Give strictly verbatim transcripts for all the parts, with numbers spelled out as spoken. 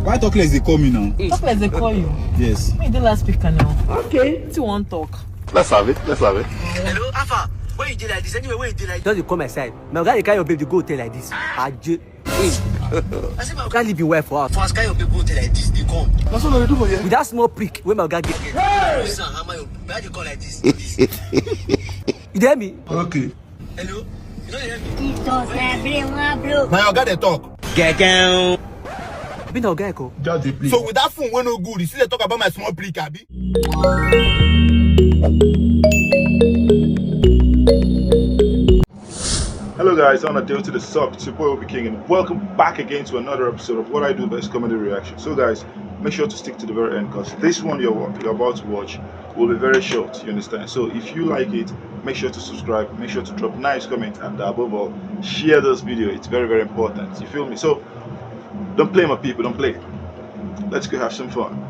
Why talk less dey call me now? Talk less dey call you. Yes. Me dey last speaker now. Okay. Wetin you wan talk? Let's have it. Let's have it. Hello, Alpha. Where you dey like this? Anyway, where you dey like this? Just dey come my side. My oga dey carry your babe dey go hotel like this. Aje. I say my Oga leave him wife for house. for as carry your people dey like this, they come. That's what I do for you. With that small prick wey my oga get. Use am hammer your, why they come like this? This. You dey hear me? Okay. Hello? You don't hear me? Jesus, my brain wan blow. My oga dey talk. Be na oga eko. Just dey play. So with that phone wey no good, you still dey talk about my small prick, abi? Hello guys, I'm Adele to the Sub, it's your boy Obi King, and welcome back again to another episode of What I Do Best Comedy Reaction. So guys, make sure to stick to the very end because this one you're, wa- you're about to watch will be very short, you understand? So if you like it, make sure to subscribe, make sure to drop nice comment, and above all, share this video. It's very, very important. You feel me? So don't play, my people, don't play. Let's go have some fun.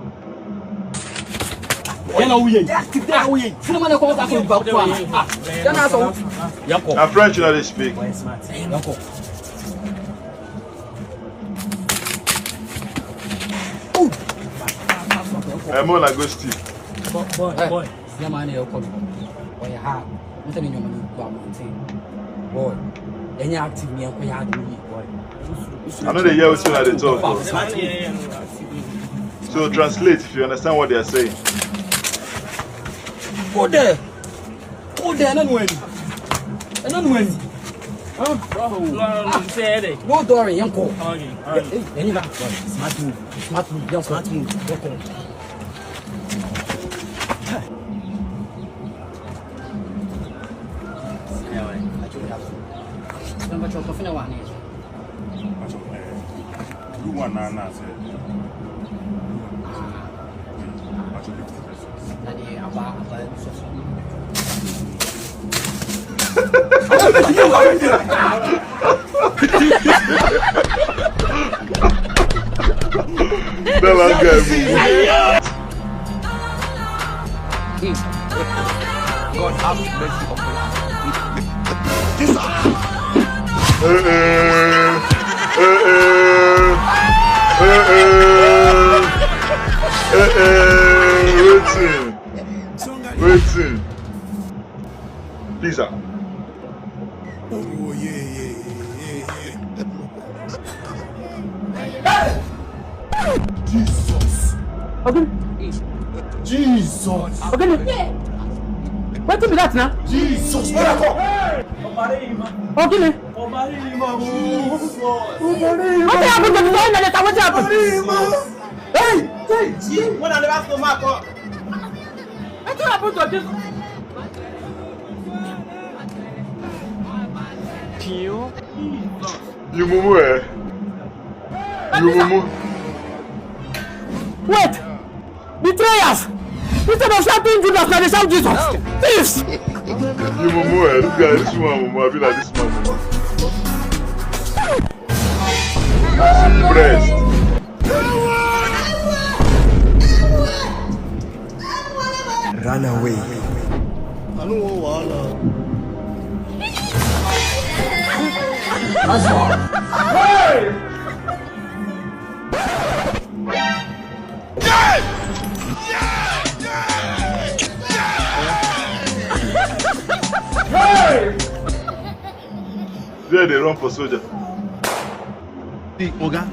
Yana wuye. Yana wuye. Sini mana ko ka so ba kwa. Yana so. I'm French, you know they speak. I'm on a go still. Boy, boy, boy. Yeah, man, you come. Boy, ha. Mo tell you, man, you go out. Boy, any active me, I'm going to do it, boy. I know they hear what you they talk. Though. So translate if you understand what they are saying. Go there. Go there, I don't know any. I don't know any. Huh? Say headache. No, don't worry, young call. Okay. Hey, any that boy. Smart move. Smart move. Young smart move. Young call. Number two, coffee, no one. Lu wan na na se. Acho fifty pesos. Nani aba aba so so. That last guy, boo. God have mercy upon us. Eh, eh, eh, eh, eh, eh, eh, wetin? Wetin? Pizza. Oh, yeah, yeah, yeah, yeah, yeah. Jesus. Okay. Jesus. Okay. Wetin be that now? Jesus. Miracle. Okay. Wetin happen to the boy? Wetin happen? Hey! Hey! When I never come out. Wetin happen to this? You mumu, eh? You mumu. Wait! Betrayers! Instead of shouting Judas, now they shout Jesus! Thieves! You mumu, eh? This guy, this woman mumu. I be like this man mumu. See breast. Run away. I don't want wahala. There they run for soldier. Hey, Oga,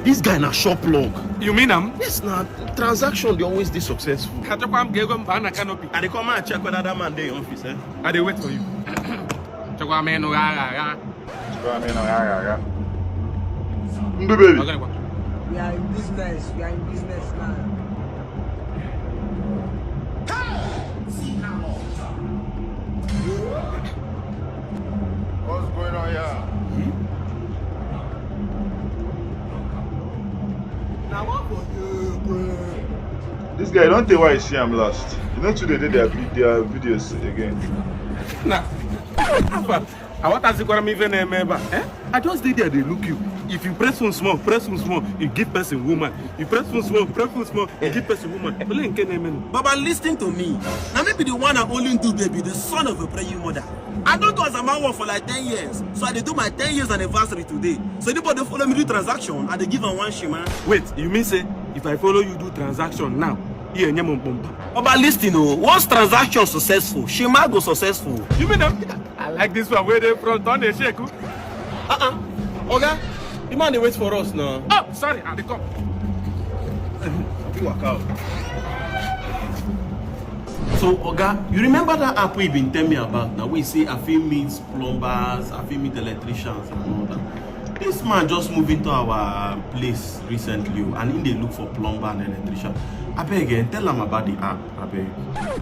this guy na shop log. You mean am? Yes, na transaction dey always dey successful. Kachakwa m ga-ego m baa na canopy. I dey come and check whether that man dey in office, eh? I dey wait for you. Chakwa m ịnụ gha gha gha. Ndị baby. Ọ gịnịkwa? We are in business. We are in business now. What's going on here? Now what for you, bro? This guy, don't tell why I see him last. You know today they their vi- their videos again. Na. I want to see what I'm even a member. Eh? I just dey there dey look you. If you press phone small, press phone small, you give person woman. You press phone small, press phone small, you give person woman. Only in Kenya, man. Baba, listen to me. Now me be the one and only do baby, the son of a praying mother. I don't do as a man work for like ten years, so I dey do my ten years anniversary today. So anybody follow me do transaction, I dey give am one shima. Wait, you mean say if I follow you do transaction now, you and your mom? Baba, listen, oh, once transaction successful, shima go successful. You mean that? I like this one where they front on the shake. Uh-uh. Oga, the man dey wait for us now. Oh, sorry, I dey come. Abi waka o. So, Oga, you remember that app wey you been tell me about now? We say I fit meet plumbers, I fit meet electricians and all that. This man just move into our place recently o, and he dey look for plumber and electrician. Abeg, eh, tell am about the app, abeg.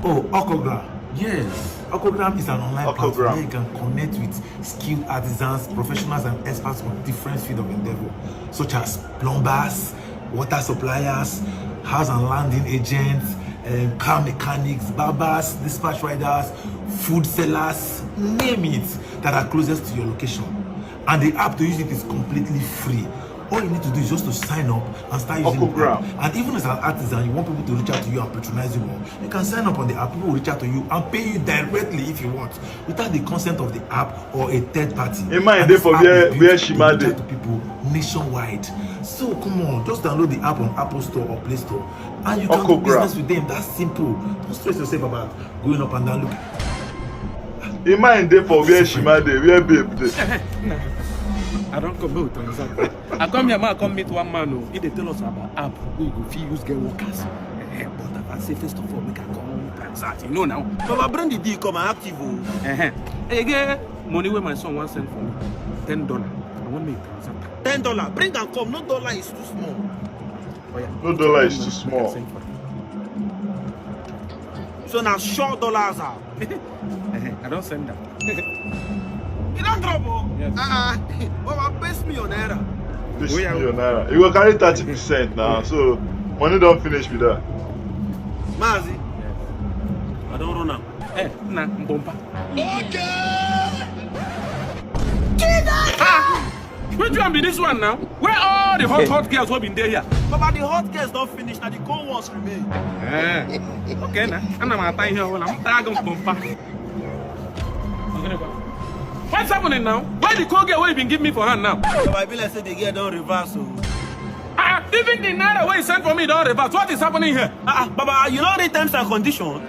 Oh, Okogram. Yes. Okogram is an online platform where you can connect with skilled artisans, professionals, and experts on different field of endeavor, such as plumbers, water suppliers, house and landing agents, um, car mechanics, barbers, dispatch riders, food sellers, name it, that are closest to your location. And the app to use it is completely free. All you need to do is just to sign up and start using the app. And even as an artisan, you want people to reach out to you and patronize you more, you can sign up on the app. People will reach out to you and pay you directly if you want, without the consent of the app or a third party. Imagine dey for where Shima dey. Reach out to people nationwide. So come on, just download the app on Apple Store or Play Store, and you can do business with them. That's simple. Don't stress yourself about going up and down. Look. Imagine dey for where Shima dey, where babe dey. I don't come to transact. I come here, man, I come meet one man. Oh, he dey tell us about app wey you go fit use get workers. Eh, but I say first of all, make I come transact. You know now. Baba, bring the deal come and active o. Eh, eh. Again, money wey my son wan send for me, ten dollar. I wan make transact. Ten dollar. Bring am come. No dollar is too small. Oh, yeah. No dollar is too small. So na sure dollars are. Eh, I don't send that. You don't drop, oh? Yes. Uh-uh. Baba, paste me your naira. Paste me your naira. You go carry thirty percent now, so money don't finish with that. Mazi, I don't run am. Eh, na mbomba. Okay. Ah! Which one be this one now? Where all the hot, hot girls wey been dey here? Baba, the hot girls don finish, na the cold ones remain. Eh. Okay, na. Ana m ata ihe ọbụla, m taa gị mkpọmkpa. What's happening now? Where the cold girl wey you been give me for hand now? Baba, e be like say the girl don reverse o. Ah, even the naira wey you send for me don reverse. What is happening here? Ah, ah, Baba, you no read terms and condition?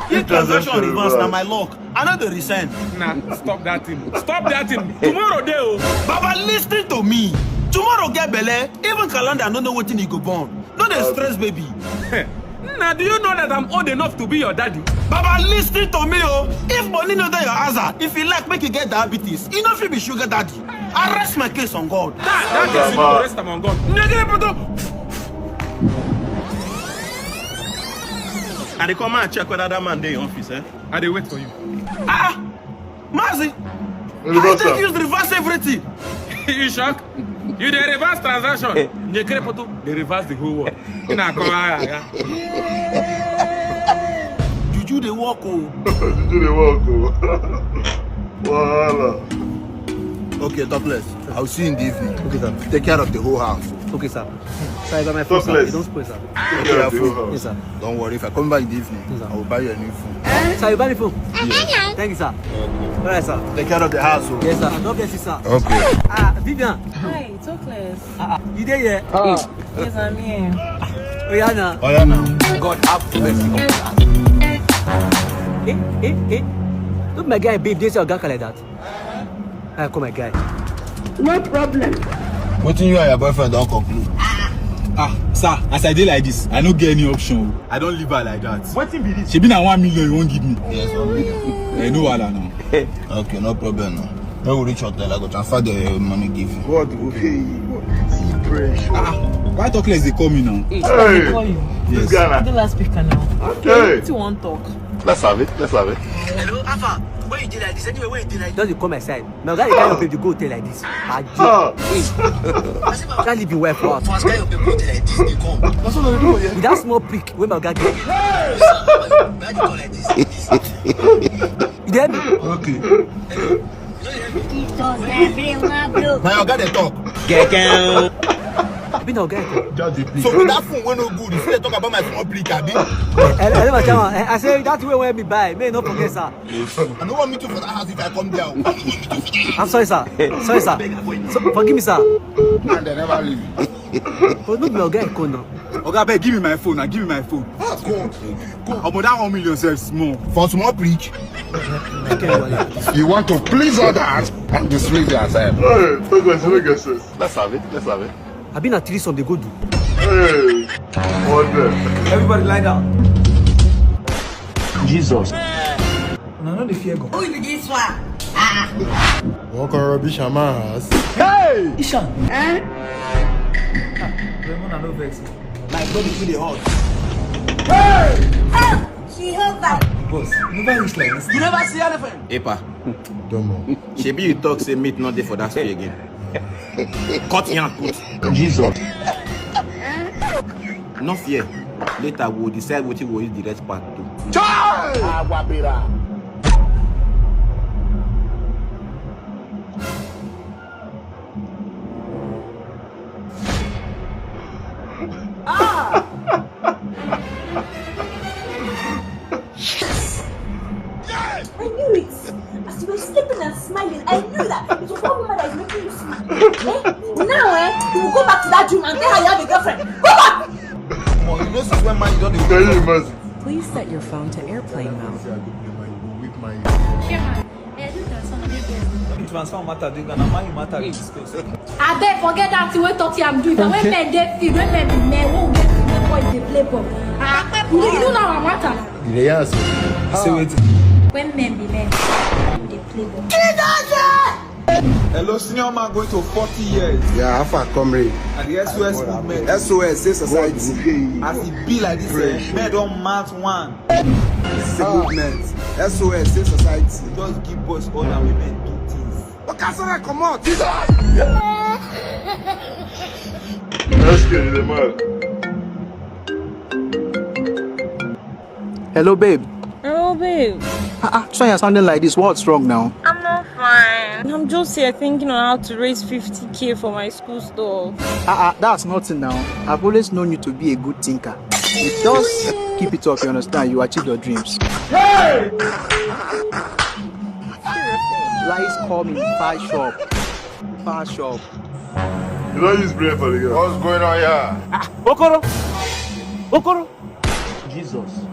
If transaction reverse, na my luck. I no dey resent. Nah, stop that thing. Stop that thing. Tomorrow dey o. Baba, listen to me. Tomorrow get belle, even calendar no know wetin e go born. No dey stress, baby. Nah, do you know that I'm old enough to be your daddy? Baba, listen to me o. If money no dey your aza, if you like make you get diabetes, you no fit be sugar daddy. I rest my case on God. That, that case you no go rest am on God. Negere poto. I dey come and check whether that man dey in office, eh? I dey wait for you. Ah, Mazi, I take use reverse everything. You shock? You dey reverse transaction. Negere poto dey reverse the whole world. Ina come aga. Juju dey work o. Juju dey work o. Wahala. Okay, topless. I'll see you in the evening. Okay, sir. Take care of the whole house. Okay, sir. Sir, if I may phone, sir. You don't spoil, sir. Take care of the whole house. Yes, sir. Don't worry, if I come back in the evening, I will buy you a new phone. Sir, you buy me phone? Yes. Thank you, sir. All right, sir. Take care of the house o. Yes, sir. I don't get you, sir. Okay. Ah, Vivian. Hi, topless. Ah, ah. You dey here? Ah. Yes, I'm here. Oh, yeah, now. Oh, yeah, now. God have mercy on us. Eh, eh, eh. Don't my guy, babe, dey say oga like that. I call my guy. No problem. Wetin you and your boyfriend don conclude? Ah, sir, as I dey like this, I no get any option o. I don leave her like that. Wetin be this? Shebi na one million you wan give me? Yes, one million. Eh, no wahala now. Okay, no problem now. When we reach hotel, I go transfer the money give you. God go pay you. Pressure. Ah, ah, why topless dey call me now? Hey, this guy na. The last speaker now. Okay. Wetin you wan talk? Let's have it. Let's have it. Hello, Alpha. Where you dey like this? Anyway, where you dey like this? Just dey come my side. My guy dey carry your babe dey go hotel like this. Ajo. Ah. Hey. Can't leave your wife for house. First, carry your babe go hotel like this. Dey come. That's what I do, yeah. With that small prick wey my guy get. Why you dey call like this? You dey hear me? Okay. Jesus, everyone, bro. My oga dey talk. Abi na oga e call? Just dey play. So with that phone wey no good, you fit dey talk about my phone bleak, abi? Hello, my chairman. Eh, I say that way wey me buy, may no forget, sir. I no wan meet you for that house if I come there. I'm sorry, sir. Sorry, sir. So, forgive me, sir. And they never leave. But no be oga e call now. Oga, abeg, give me my phone now. Give me my phone. Go. Omo, that one million sef small. For small bleak. Okay, well, You want to please others and disgrace yourself. Hey, talk like say no get sense. Let's have it. Let's have it. Abi na threesome dey go do. Hey, wonder. Everybody lie down. Jesus. Una no dey fear God. Who be this one? Walk on rubbish and man house. Ishan. Eh? Ah, Ramona, no vex. My body feel dey hot. Jehovah. Boss, you never reach like this. You never see anything. Epa. Domo. Shebi you talk say meat no dey for that stool again. Cut yam put. Jesus. No fear. Later we will decide wetin we will use the rest part do. Awabira. I knew it. As you were sleeping and smiling, I knew that it was one woman that is making you smile. Eh? Now, eh, you will go back to that dream and tell her you have a girlfriend. Go back! Oh, you know since when man you don dey Can you imagine? Please set your phone to airplane mode. Transfer matter dey go, na man you matter dey discuss. Abeg, forget that thing wey talk say I'm doing. That when men dey field, when men be men, when we get field, when boys dey play ball. Ah, you, you know now our matter. You dey hear us? Say wetin? When men be men, we dey play ball. Hello, senior man going to forty years. Yeah, how far, comrade? At the S O S movement. S O S, say society. As e be like this, eh, men don mount one. This is a movement. S O S, say society. Just give boys all and women do things. Okasana, comot. Let's get it, man. Hello, babe. Oh, babe. Ah, ah, so you're sounding like this. What's wrong now? I'm not fine. I'm just here thinking on how to raise fifty K for my school stuff. Ah, ah, that's nothing now. I've always known you to be a good thinker. You just keep it up, you understand? You achieve your dreams. Lies come in five shop. Five shop. You don't use brain for the girl. What's going on here? Okoro! Okoro! Jesus.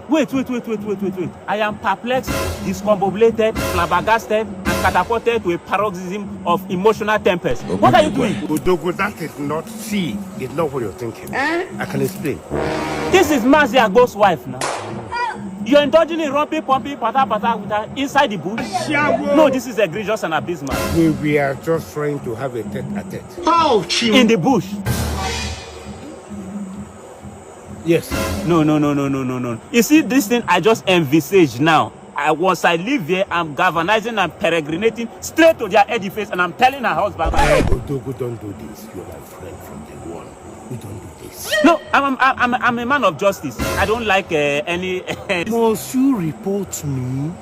Wait, wait, wait, wait, wait, wait, wait. I am perplexed, discombobulated, flabbergasted, and catapulted to a paroxysm of emotional tempest. What are you doing? Odogo, that is not, see, it's not what you're thinking. I can explain. This is Mazi Agbo's wife now. You're indulging in romping, pumping, pata pata with her inside the bush? No, this is egregious and abysmal. We, we are just trying to have a tete-a-tete. Ouch! In the bush. Yes. No, no, no, no, no, no, no. You see, this thing I just envisage now. I, once I leave here, I'm galvanizing and peregrinating straight to their edifice, and I'm telling her husband. Odogo, don't do this. You're my friend from day one. We don't do this. No, I'm, I'm, I'm, I'm a man of justice. I don't like uh, any. Must you report me?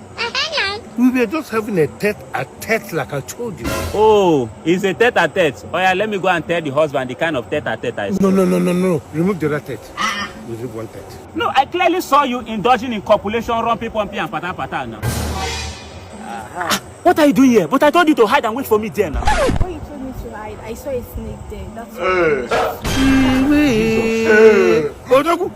We were just having a tete-a-tete, like I told you. Oh, it's a tete-a-tete. Oh yeah, let me go and tell the husband the kind of tete-a-tete I. No, no, no, no, no. Remove the other tete. We leave one tete. No, I clearly saw you indulging in copulation, romping, pumping, and pata pata now. What are you doing here? But I told you to hide and wait for me there now. When you told me to hide, I saw a snake there. That's why. Hey. Odogu.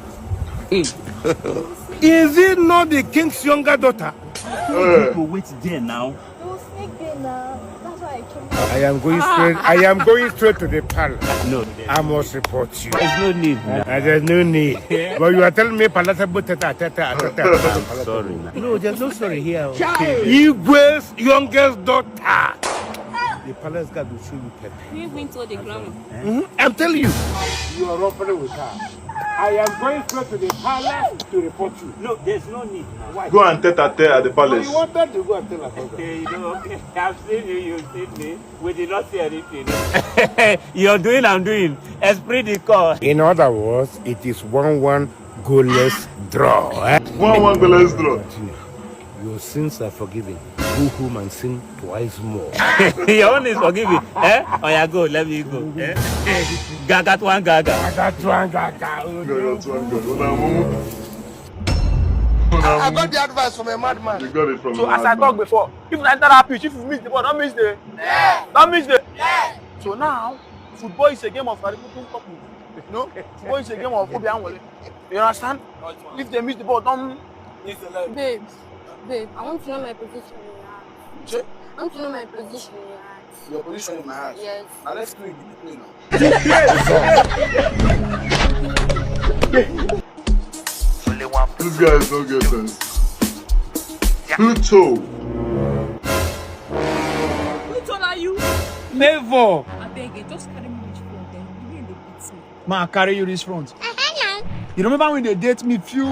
Is it not the king's younger daughter? I told you to wait there now. There was snake there now. That's why I came. I am going straight. I am going straight to the palace. No, I must report you. There's no need. Uh, there's no need. But you are telling me palatable tete-a-tete, tete-a-tete. Sorry. No, there's no sorry here. Igwe's youngest daughter. The palace guard will show you pepper. We went to the grammar. Mm-hmm. I'm telling you. You are rubbing with her. I am going straight to the palace to report you. No, there's no need. Why? Go and tete-a-tete at the palace. You wanted to go and tell her. Okay, you know, okay. I've seen you, you've seen me. We did not see anything. You're doing, I'm doing. Esprit de corps. In other words, it is one one goalless draw. Eh? One one goalless draw. Your sins are forgiven. Go home and sing twice more. Your own is forgiven. Eh? Oh, yeah, go. Let me go. Eh? Gaga to one gaga. Gaga to one gaga. Oh, no. I, I got the advice from a madman. You got it from so, as I talk before, if you enter that pitch, if you miss the ball, don't miss the, don't miss the. So now, football is a game of Harry Potter. You know, football is a game of Obi Anwole. You understand? If they miss the ball, don't miss the leg. Babe, babe, I want to know my position in your heart. Sure. I want to know my position in your heart. Your position in my heart? Yes. Now let's play the play now. These guys don't get sense. Pluto. Which one are you? Favour. I beg you, just carry me reach front then. You really dey beat me. Ma, I carry you reach front. You remember when they date me few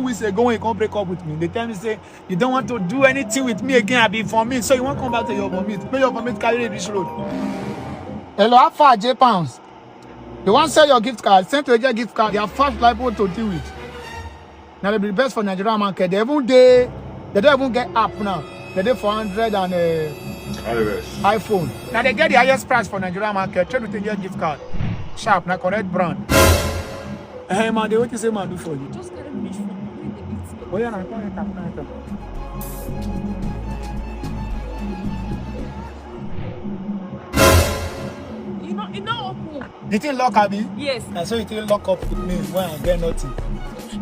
weeks ago when you come break up with me? They tell me say you don't want to do anything with me again. I be vomit, so you won't come back to your vomit. May your vomit carry you reach road. Hello, how far, J Pounds? You want sell your gift card? Send to a gift card. They are fast liable to deal with. Now they be the best for Nigerian market. They even dey, they don't even get app now. They dey for hundred and uh, iOS. iPhone. Now they get the highest price for Nigerian market. Trade with a year gift card. Sharp, na correct brand. Hey man, they what you say man do for you? Just carry me reach front. You dey beat me. Oh yeah, na come here, come here, come. You know, you know open. The thing lock, abi? Yes. Na so you take lock up with me when I get nothing.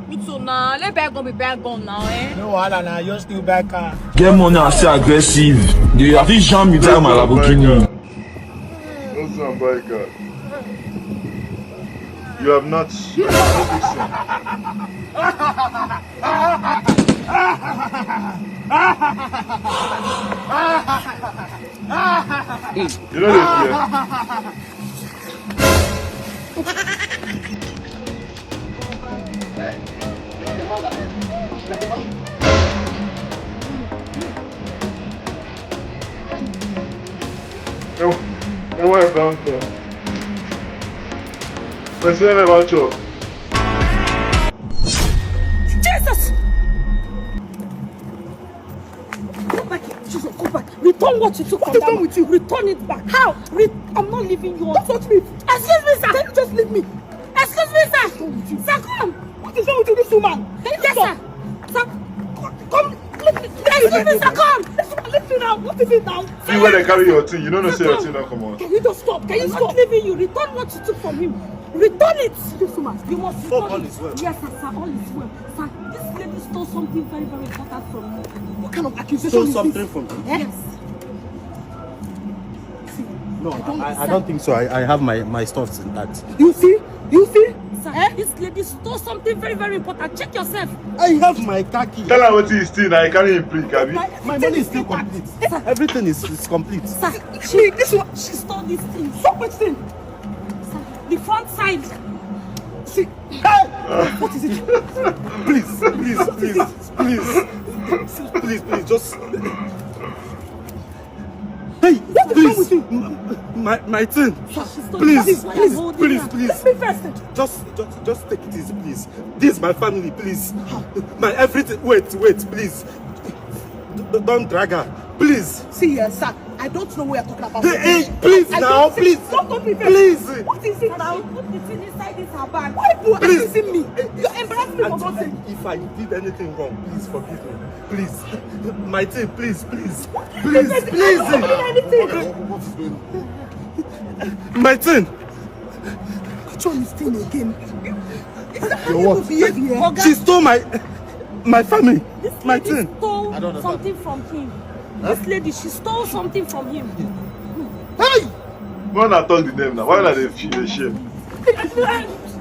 Me too now. Let bygone be bygone now, eh? No wahala na, just still buy car. Get money and stay aggressive. You have this jam inside my Lamborghini. Don't say I'm buy car. You have not. You know this, yeah? Your, your wife downstairs. Person never chop. Jesus! Go back here. Jesus, go back. Return what you took from that man. What is wrong with you? Return it back. How? Re- I'm not leaving you. Don't touch me. Excuse me, sir. Can you just leave me? Excuse me, sir. What is wrong with you? Sir, come. What is wrong with you, this woman? Can you stop? Yes, sir. Sir, come. Come. Leave me. Excuse me, sir, come. This woman, leave me now. What is it now? You where they carry your thing? You don't know say your thing don't come out. Can you just stop? Can you stop? I'm not leaving you. Return what you took from him. Return it. This woman, you must return it. Hope all is well. Yes, sir, sir, all is well. Sir, this lady stole something very, very important from me. What kind of accusation is this? Stole something from you? Yes. See, no, I don't, I, I don't think so. I, I have my, my stuffs intact. You see? You see? Sir, eh? This lady stole something very, very important. Check yourself. I have my car key. Tell her what is still. I carry him prick, abi? My, my money is still complete. Sir. Everything is, is complete. Sir, she, this one, she stole this thing. So much thing. Sir, the front side. See, hey! What is it? Please, please, please, please, please, please, just. Hey, what is wrong with you? M- My, my thing. Please, please, please, please. Let me first. Just, just, just take it easy, please. This is my family, please. My everything. Wait, wait, please. D- d- don't drag her, please. See here, sir. I don't know what you're talking about. Hey, hey, please now, please. Don't touch me, please. What is it now? She put the thing inside this her bag. Why are you accusing me? You're embarrassing me for God's sake. If I did anything wrong, please forgive me. Please. My thing, please, please. Please, please. I don't do anything. What is going on? My thing. Which one is thing again? Is that how people behave here? She stole my, my family. This lady stole something from him. This lady, she stole something from him. Hey! Why not talk the name now? Why not they feel the shame?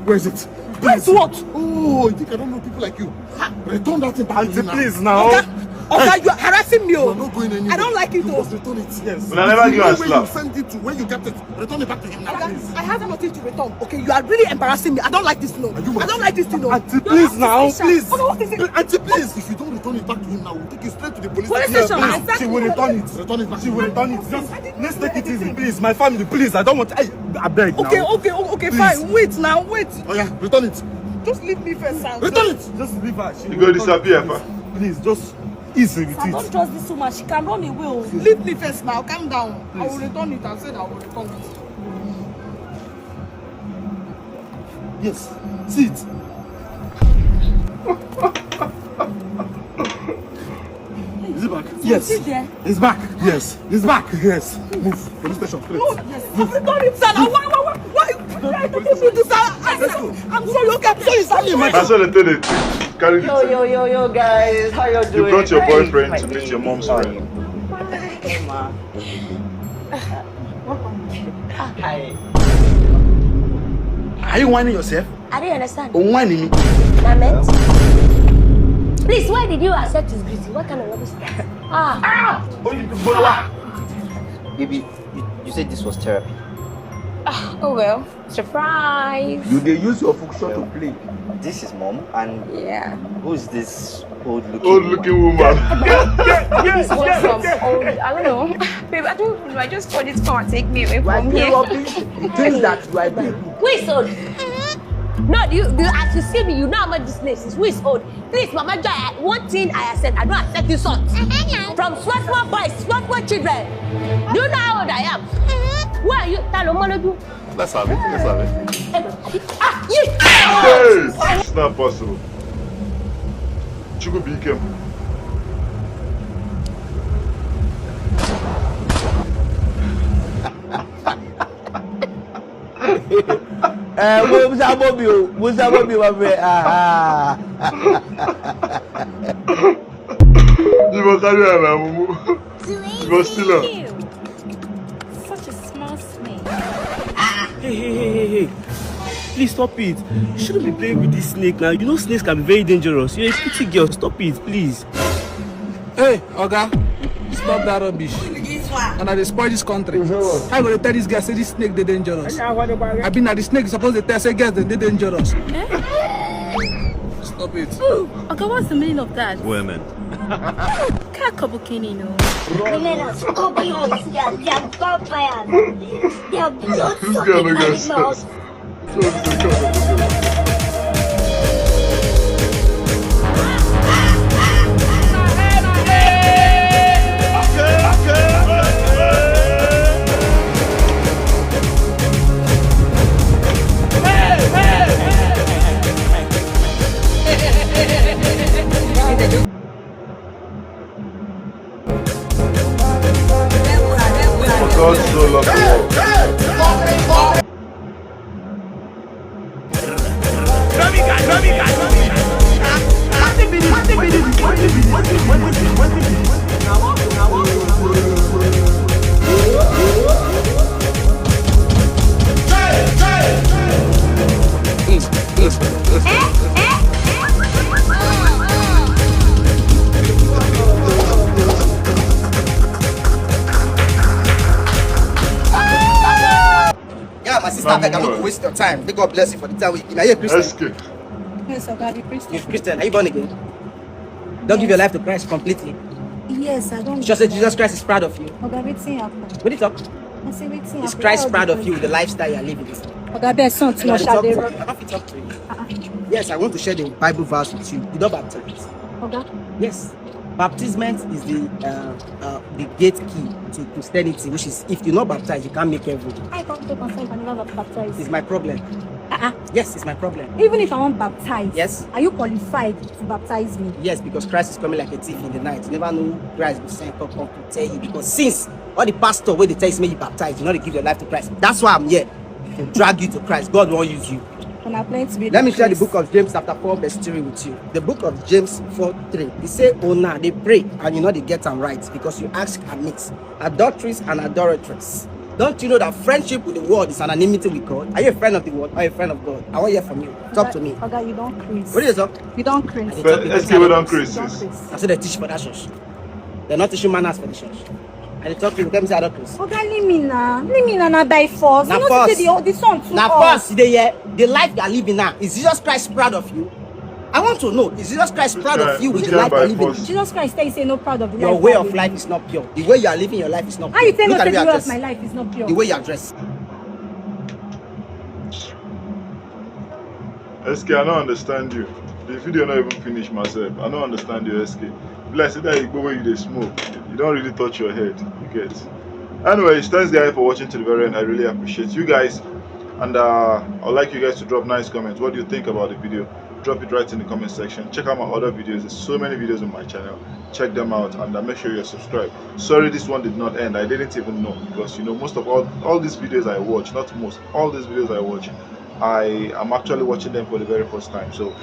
Where is it? Where's what? Oh, you think I don't know people like you? Ha! Return that thing back to him now. Auntie, please now. Oga, Oga, you are harassing me. You are not going anywhere. I don't like it. You must return it. Yes. But I never give a slap. Where you send it to, where you get it, return it back to him now, please. Oga, I have nothing to return. Okay, you are really embarrassing me. I don't like this, no. I don't like this thing, no. Auntie, please now, please. Oga, what is it? Auntie, please. If you don't return it back to him now, we'll take you straight to the police station. Police station, exactly. She will return it. Return it back. She will return it. Just, let's take it easy, please. My family, please. I don't want. I, I beg now. Okay, okay, okay, fine. Wait now, wait. Oh yeah, return it. Just leave me first, sir. Return it. Just leave her. She will return it. You go disappear, pa. Please, just. Easy with I don't it. Trust this woman. She can run away. Oh. Leave me first now. Calm down. I will return it. I said I will return it. Yes. See it. Is it back? Yes. Is it there? It's back. Yes. It's back. Yes. Move. Police station. Please. No, yes. Move. I've done it, sir. Why, why, why, why? Why do you do this, sir? Let's go. I'm sorry. Okay, I'm sorry, sir. That's what I tell you. Carry the Yo, thing. Yo, yo, yo, guys. How y'all doing? You brought your boyfriend to meet your mom's friend. Emma. Hi. Are you whining yourself? I don't understand. Oh, whining me. Mamet? Please, why did you accept his greeting? What kind of rubbish is that? Ah. Ah! Oh, you go. Baby, you, you said this was therapy. Ah, oh well. Surprise. You dey use your function to play. This is mom, and yeah, who's this old looking Old looking woman? Woman. This one from old, I don't know. Babe, I don't even know. I just called it to come and take me away from here. Things that you are doing. Who is old? No, do you, do you, as you see me, you know how much this place is. Who is old? Please, Mama Joy, I, one thing I accept, I don't accept insult. From small, small boys, small, small children. Do you know how old I am? Who are you? Ta ló mọ́ lójú? Let's have it. Let's have it. Ah, you. Hey, it's not possible. Chukwu be careful. Eh, mo sábò mi o, mo sábò mi wá fẹ́. Ah, ah. You must carry her now, mumu. You must still her. Such a small snake. Hey, hey, hey, hey, hey. Please stop it. You shouldn't be playing with this snake now. You know snakes can be very dangerous. You're a pretty girl. Stop it, please. Hey, Oga, stop that rubbish. And I dey spoil this country. How you gonna tell this guy say this snake dey dangerous? I been at the snake supposed to tell say girls dem dey dangerous. Stop it. Oga, what's the meaning of that? Women. Kakabukini, no. Women are scorpions. They are, they are vampires. They are blood-sucking animals. For God so loved the world. Yeah, my sister, abeg, I no go waste your time. May God bless you for the time we give. Are you a Christian? S K. Yes, sir, I be Christian. You're Christian. Are you born again? Don't give your life to Christ completely. Yes, I don't. Just say Jesus Christ is proud of you. Oga, wetin happen? What do you talk? I say wetin happen? Is Christ proud of you, the lifestyle you are living? Oga, there's something much I dey run. I don't fit talk to you. Yes, I want to share the Bible verse with you. You don baptize? Oga. Yes. Baptism is the uh, uh, the gate key to Christianity, which is if you're not baptized, you can't make heaven. I come to confirm I never baptized. It's my problem. Uh-uh. Yes, it's my problem. Even if I want baptize, yes, are you qualified to baptize me? Yes, because Christ is coming like a thief in the night. You never know Christ will send come, come to tell you, because since all the pastor wey dey tell you say make you baptize, you no dey give your life to Christ. That's why I'm here to drag you to Christ. God wan use you. Una plenty. Let me share the book of James chapter four verse three with you. The book of James four three. It say, "Una dey pray and you no dey get am right because you ask amiss. Adulteries and adulteresses. Don't you know that friendship with the world is an enmity with God? Are you a friend of the world or a friend of God? I wan hear from you. Talk to me." Oga, you don craze. What is up? You don craze. But S K wey don craze since. I say they teach for that church. They're not teaching manners for the church. And they talk to you, tell me say I don craze. Oga, leave me na. Leave me na, na by force. Na force. You know say the, the song too hot. Na force, you dey hear? The life you are living now, is Jesus Christ proud of you? I want to know, is Jesus Christ proud of you with the life you are living? Jesus Christ tell you say no proud of the life. Your way of life is not pure. The way you are living your life is not pure. How you tell me say the way of my life is not pure? The way you are dressed. S K, I don't understand you. The video not even finish myself. I don't understand you, S K. Like say that igbo wey you dey smoke, you don really touch your head. You get? Anyways, thanks guys for watching to the very end. I really appreciate you guys, and uh, I'd like you guys to drop nice comments. What do you think about the video? Drop it right in the comment section. Check out my other videos. There's so many videos on my channel. Check them out, and uh, make sure you're subscribed. Sorry, this one did not end. I didn't even know, because you know, most of all all these videos I watch, not most, all these videos I watch, I am actually watching them for the very first time. So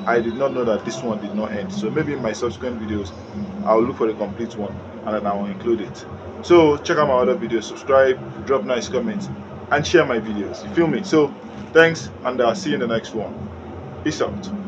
I did not know that this one did not end. So maybe in my subsequent videos, I'll look for the complete one and then I'll include it. So check out my other videos, subscribe, drop nice comments, and share my videos. You feel me? So thanks, and I'll see you in the next one. Peace out.